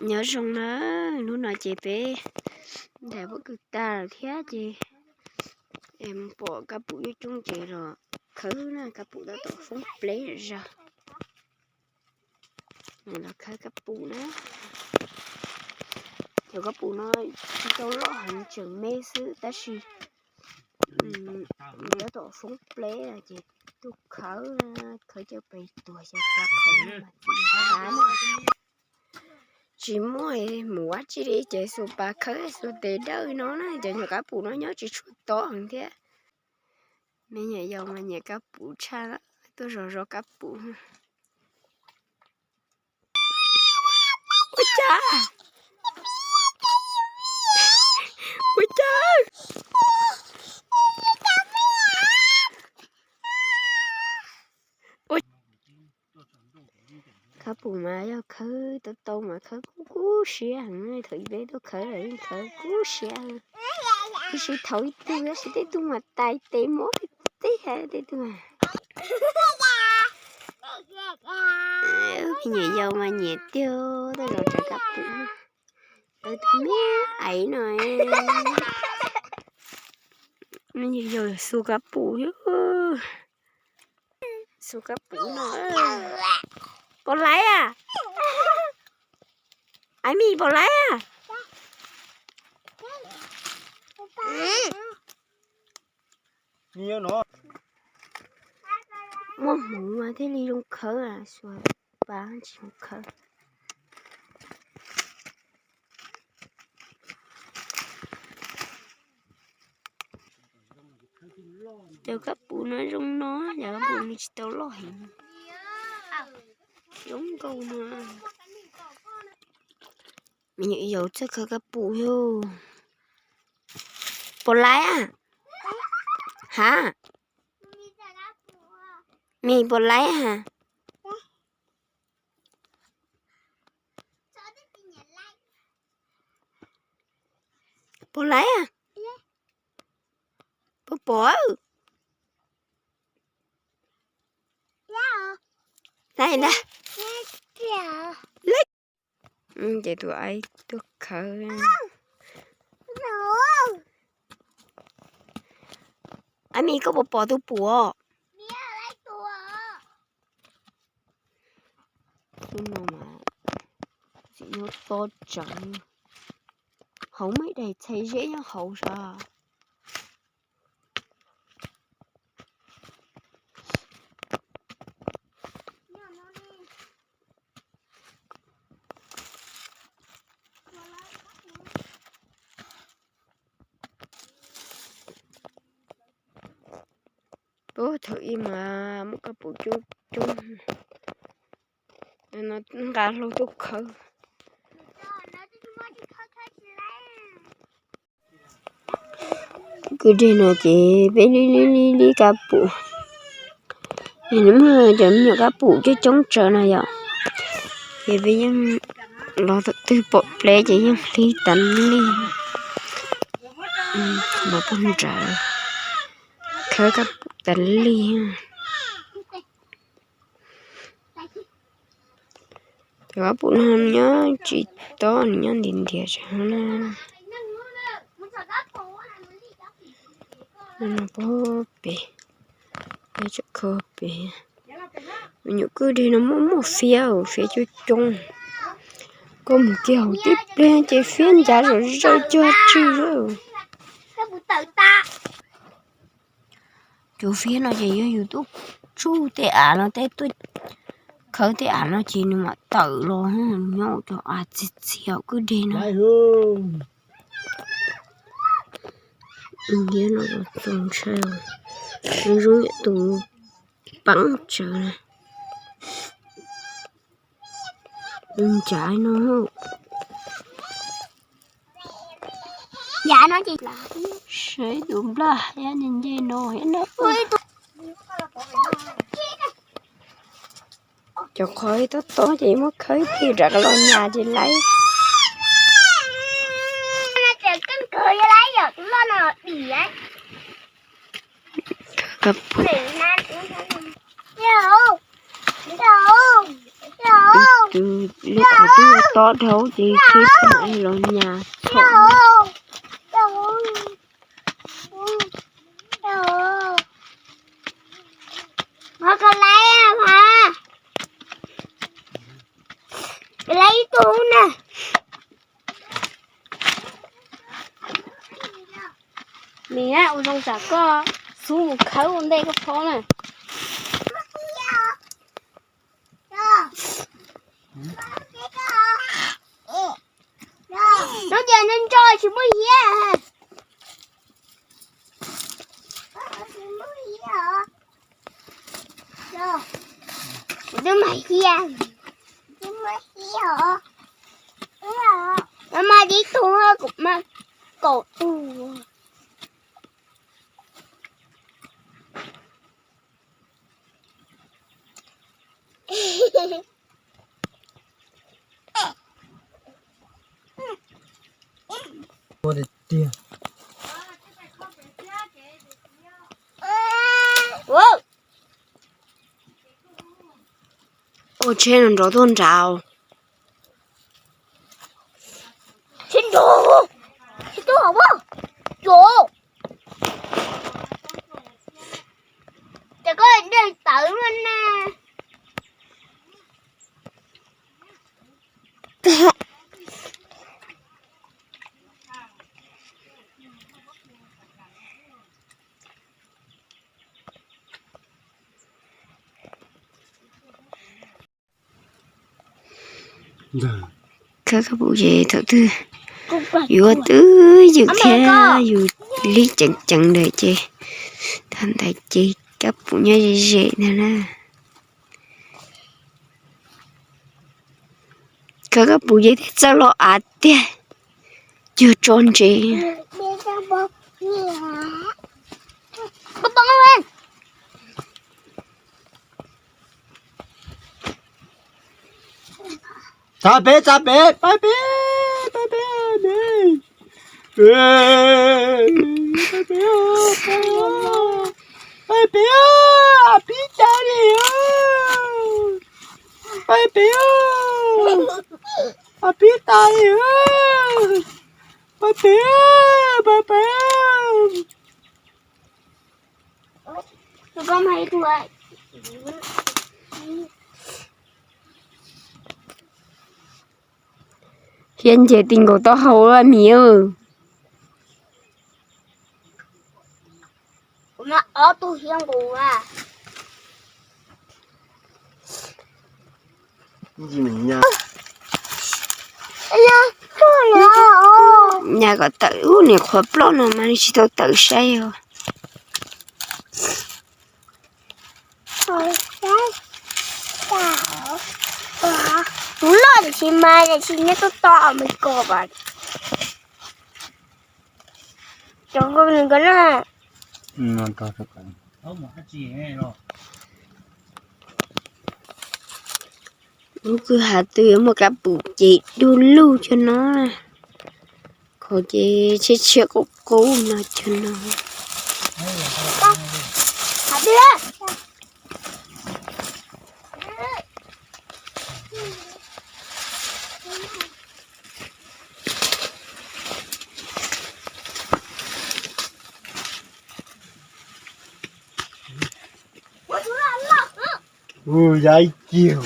Nyob zoo na, hnub no ces peb nram pob kws tag lawm thiab ces mus pom kab pum coob coob ces los khawb na, kab pum tab tom foob pleb zog. Los khawb kab pum na. Cov kab pum no tsis tau loj heev, tseem me xwb tab sis nws tab tom foob pleb ces tuaj khawb, khawb coj pem tuag xyov puas khawb mas txiv xav na. Tsis muaj mus ua tsi li ces xuas pas khawb xuas tes dawb no na, cov nyuam kab pum no nyob tsis tshua tob heev thiab. Me nyuam yaus mas nyiam kab pum tshaj, tuaj zov zov kab pum. Ua cas? Ua cas? Kab pum mas yog khawb tau tau mas khawb kub kub siab heev, thaum ub peb tuaj khawb los yeej khawb kub siab. Tab sis thaum ib tug tab sis tej tug mas tais tes mob tib teg tej tug. Me nyuam yaus mas nyiam tiag, tuaj zov zov kab pum. Tus me aiv no, me nyuam yaus xu kab pum, xu kab pum no. Puas laiv a? Aiv Mis, puas laiv a? Muaj hmoov mas thiaj li zoo khawb, xuas pas tsis zoo khawb. Cov kab pum no zoo no, cov kab pum no tsis tau loj heev. Zoo nkauj no. Me nyuam yaus txawj khawb kab pum yog. Puas laiv a? Ha? Mis, puas laiv a? Puas laiv a? Puas pom? Laiv ntag. Ces tus aiv tuaj khawb. Aiv Mis, koj puas pom tus pum? Hnub no mas txiv nyob tob tsev, hauv muaj ib daim txhais zeb nyob hauv sav. Puag thaum ub mas muaj kab pum coob coob, nqa hlau tuaj khawb. Kwj deg no ces peb li li li li kab pum, nws muaj cov me nyuam kab pum coob coob tsawv no yom. Ces peb yeej los thaum twg pom pleb ces yeej hlib tas li. Los puag nrad khawb kab pum tas li. Cov kab pum no nyob tsis tob, nws nyob ntiav ntiav tsev na. Puag pem, peb tseem kho pem. Me nyuam kwj deg no muaj muaj fiab, fiab coob coob. Koj mus kiag hauv tib pliag ces fiab ncav zom zaws cog tsig. Cov fiab no ces yog yus tuaj tsuj tej av no, tej tuaj khawb tej av no ces nws mam tawm los, nws nyob cov av txias txias kwj deg no. Fiab no txaus ntshai, zoo yam tus peeb tsawv na. Ncav no, ncav no ces saib tus nplaj thiab nce no thiab na. Cov qhov tob tob ces muab khawb ib pliag rov qab los nyas ces laib. Kab pum. Tus lub qhov twb yuav tob dhau ces khib los nyas txhom. Koj laiv ib tug na. Nim ua zoo tsam koj xub mus khawb ua ntej koj phob na. Nub ces nco nco tsis muaj hiab. Kuv twb mas hiab. Mas mas tib tug kuv mas kaum tug. Ua tsheb no nrov tuaj nrad. Tsheb nrov, tsheb tuaj hauv. Ces koj de tawv luaj na. Khawb kab pum ces thaum twg yuav twb ywm thiab yus li ceev ceev lawm ces thaum ntawd ces kab pum nyob ze ze ntag na. Khawb kab pum ces thiaj txawj los av tiag, cuag tso ntsev. Txav pem, txav pem, pab pem, pab pem, pab pem, pab pem, pib tas li, pab pem, pib tas li, pab pem, pab pem. Hiab nce ti nkaus taub hau mis. Nyas kom tawm ub, niam qhuav ploj no mas tsis tau tawm saib os. Tus loj tiam sis mas tiam sis nyob toj toj me kos as. Cov nkaus nws nkaus na. Lub kwj ha twg yuav muaj kab pum ces du lug cov no. Qhov ces tshiab tshiab qub qub no cov no. Ua ya ib kiag.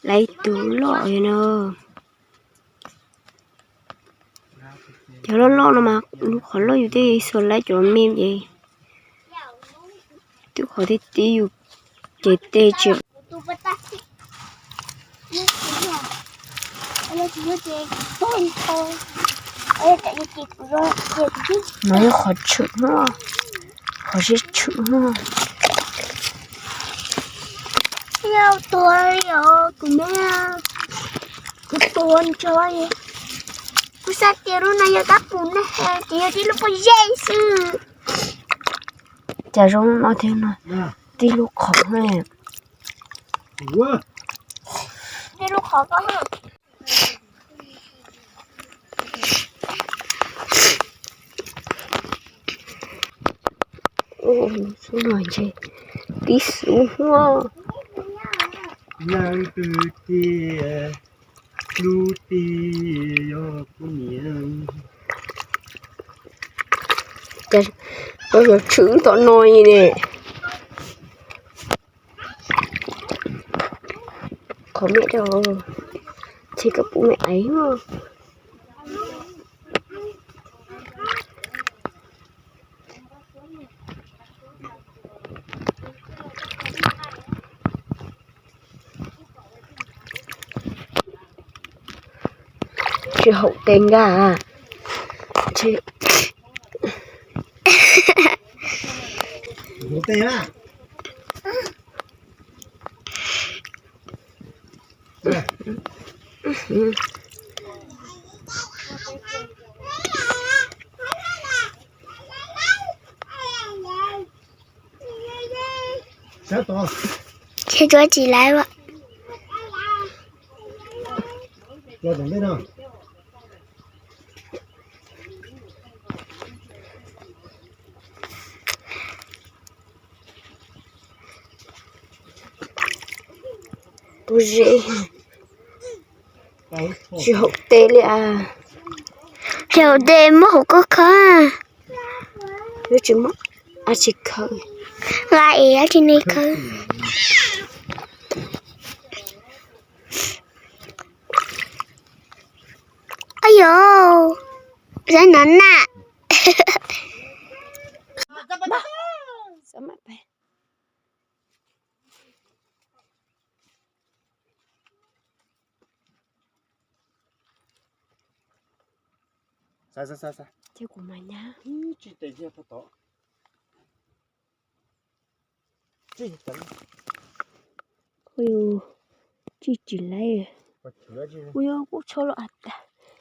Laiv tus loj no. Cov loj loj no mas lub qhov loj yus tej xuas laiv cov me ces twb qhov tib tib yus ces tej tsis. Mas yog qhov tshwm no, qhov sib tshwm no. Tua li os kuv me, kuv tua ntso. Kuv xav tias lub no yog kab pum ne, ces yog tib lub pob zeb xwb. Cas zoo no thiab no, tib lub qhov ne. Tib lub qhov ko. Xub no ntshe tib xub huab. Leej twg tiag, lub tiag yog kuv niam. Koj yuav tshwm tom no ne. Qhov me rau, ces koj pub me aiv. Tsis haum tes nkag. Ces tuav tsis laiv. Pob zeb tsis haum tes li as. Tsis haum tes muab hauv koj khawb. Yuav tsis muab dab tsi khawb. Nqa es dab tsi ne khawb. Ay yos, saib no na. Ces kuv mam nyab. Ua, tsis tsis laiv. Ua, kuj tsho los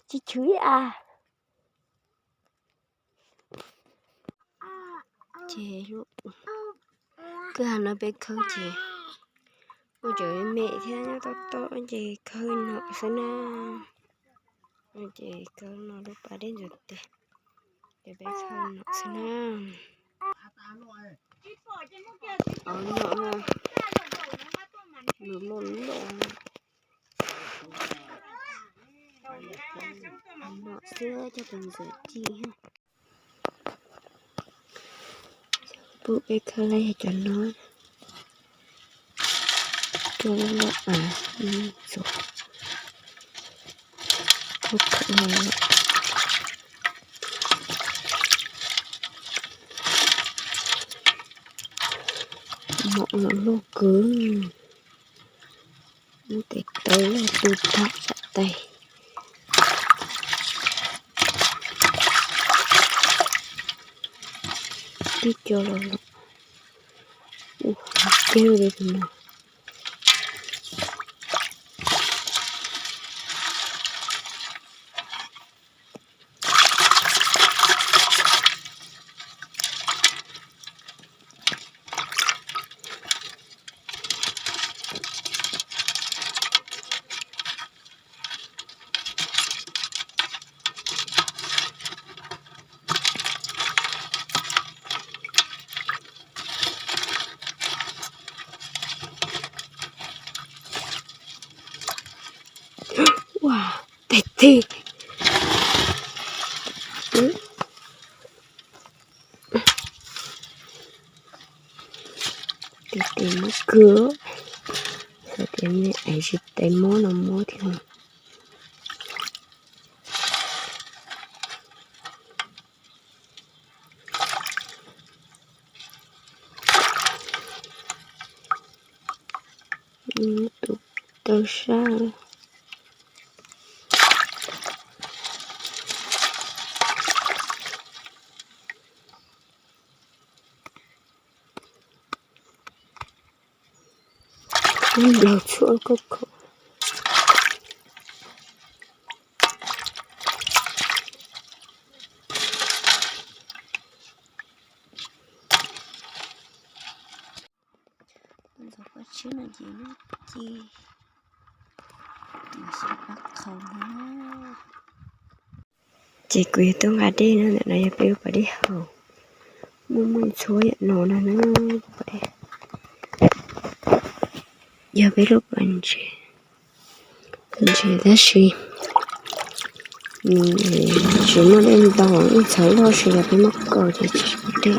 tsis chwv ib as. Ces kwj ha no peb khawb ces ua cov me thiab nyob toj toj ces khawb no xwb na. Ces khawb no lub pas dej ntxuav tes, ces peb khawb no xwb na. Lus loj loj no xwb coj tus ntxuav ci. Pub peb khawb lawm yog cov no. Cua loj loj as, ntxuav. Mom los loj kawg. Muab tes taw loj tu tham xav tais. Tib co los los. Ua, cawg li tus no. Ua, tes tes. Tes tes mob kawg. Xav tias me aiv tsis tes mob no mob thiab. Tus taw sab. Nplaug tshuaj koj kho. Ntxuav pob tshiab no ces noj ci, xyaw pab qhau ntag na. Ces kuv yuav tuaj nqa dej no, ntawm no yog peb lub pas dej haus. Muaj muaj ntxhua yam no no na. Yog peb lub pas ntses, pas ntses tab sis nws tsis muaj dej ntau, ib txhais loj ces yog peb muab kaus ces tsis muaj dej,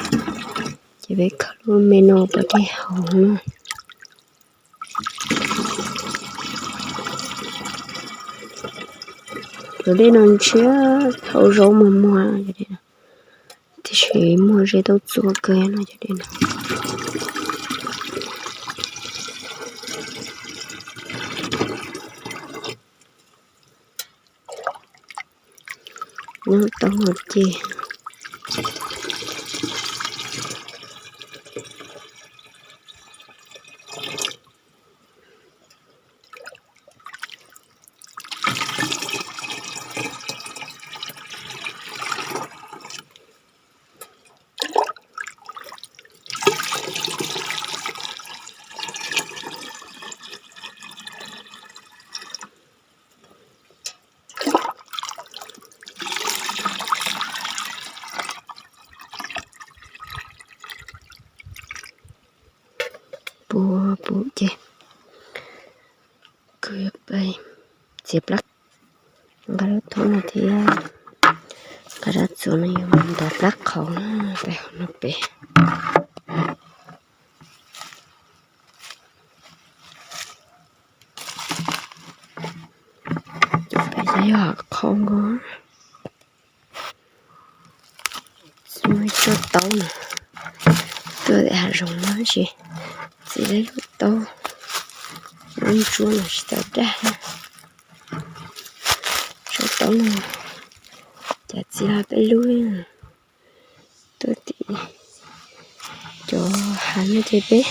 ces peb khaws lub me no pov dej haus na. Cov dej no ntshiab thaum zaub muag muag, tiam sis muaj zeb tau txua kawg no cov dej no. Nyob tau no ces puv puv ces kuv yuav pais txiav plab, nqa lub thoob no thiab nqa dab txuas no yuav mus ntov plab qhauv na, pais hauv no pem. Pem yog qhov nkaus. Txua taub no, tuaj tim hav zoov no ces txiav lub taub, lub ntsuab no tsis tau daj. Txua taub no, cas txiav peb lub. Tuaj tim cov hav no ces peb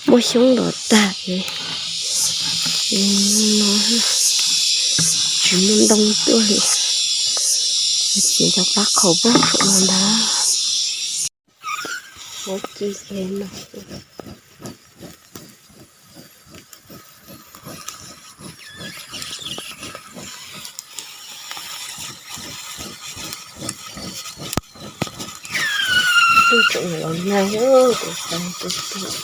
muab xyoob los tag ces no tsis muaj ntoo tuaj li. Txiav cov plab qhauv pog tsuam no ntag. Muab ci ces no. Twb tseem los nag, tus xav tus tus.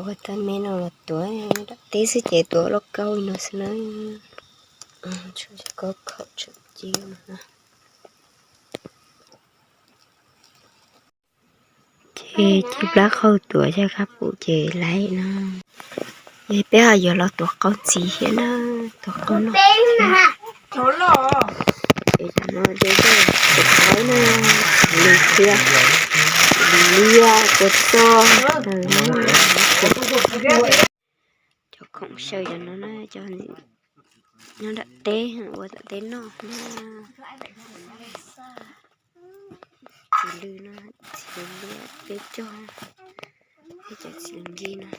Ua tau me no los tuav, dam teb xwb ces tuav loj kaub li no xwb na. Tshuav cov khaum tseem ci no. Ces ci plab qhauj tuav xyov kab pum ces laib no. Ces peb ho yuav los tuav qau ntxiv thiab na, tuav qau no thiab. Ces tam no ces tuav qau na, lws thiab, liab kua txob, cov khoom xyaw cov no na, cov nyob nram teb ua tom teb noj na. Txiv lws no, txiv lws liab peb cog, thiab cov txiv lws nkig no,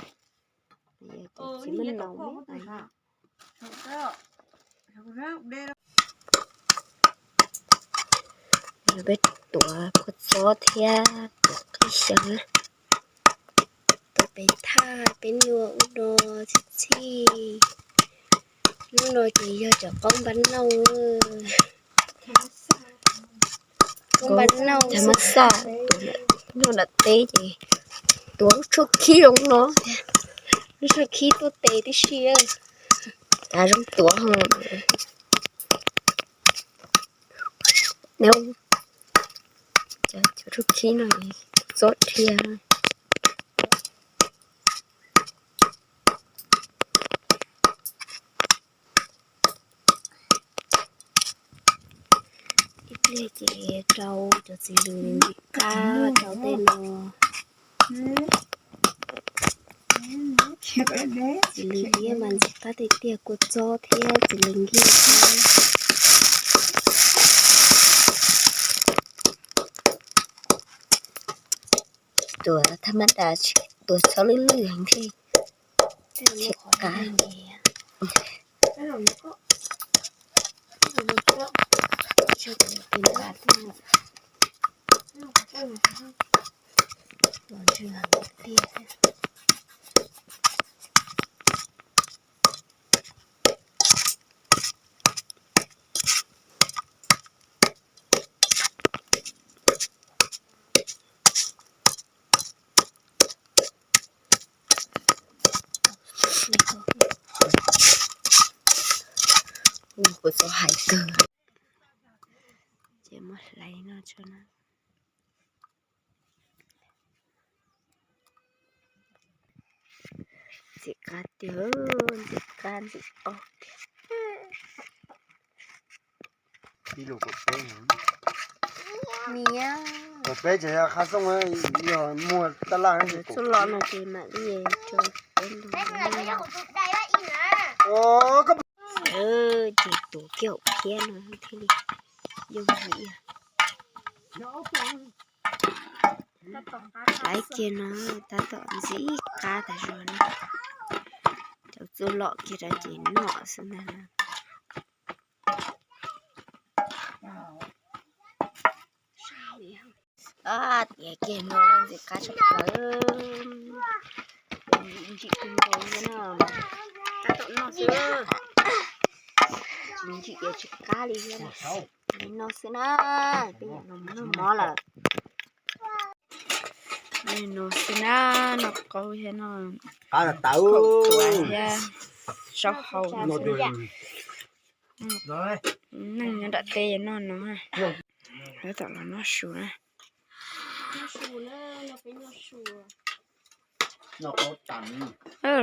cov txiv maj naus. Peb tuav kua txob thiab tuav qij xyaw na. Tuav pem thaj peb nyuam ub no txhij txhij. Hnub no ces yog cov qaub npab nauj. Qaub npab nauj, thav mas xaj, tuav nram teb ces tuav lub tshuaj khib zoo no thiab, lub tshuaj khib tuaj tes tib si, tav zoo tuav ho. Cov tshuaj khib no txob dhia. Ib pliag ces rau cov txiv lws ntim qab rau tej no. Txiv lws liab mas ntim qab tiag tiag, kua txob thiab txiv lws nkig thiab. Tuav thaj mab das, tuav txhob lwj lwj heev thiaj tsis qab. Los ntswg heev tiag. Kuv txhob hais kawg. Ces muab hlais no tso na. Ntxim qab tiag, ntxim qab ntxim qab tiag. Niam, peb ces qha xooj, yog muag tab laj txuj lom no ces mam li rau peb ntu. Ces tuav kiag hauv phiab no thiaj li yooj yim. Laiv kiag no tab tom ntxim qab tas zog na. Cov txuj lom kiag rau ces noj xwb ntag na. Tiav kiag no ntxim qab tshaj plaws. Ntsim kawg nkaus li no. Tab tom noj xwb. Ntsim tias tsis qab li thiab. Li no xwb na, peb yuav noj mov lawm. Li no xwb na, noj qaub thiab noj, qab tawv, thiab zaub hau no xwb. Neeg nyob nram teb noj no. Lawv tom los noj su na.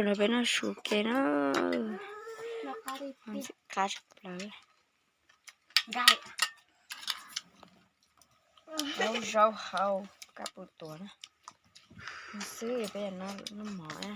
Los peb noj su ke na. Ntxim qab tshaj plaws. Zaub, zaub hau, kab pus tuav na. Xwb peb noj mov na.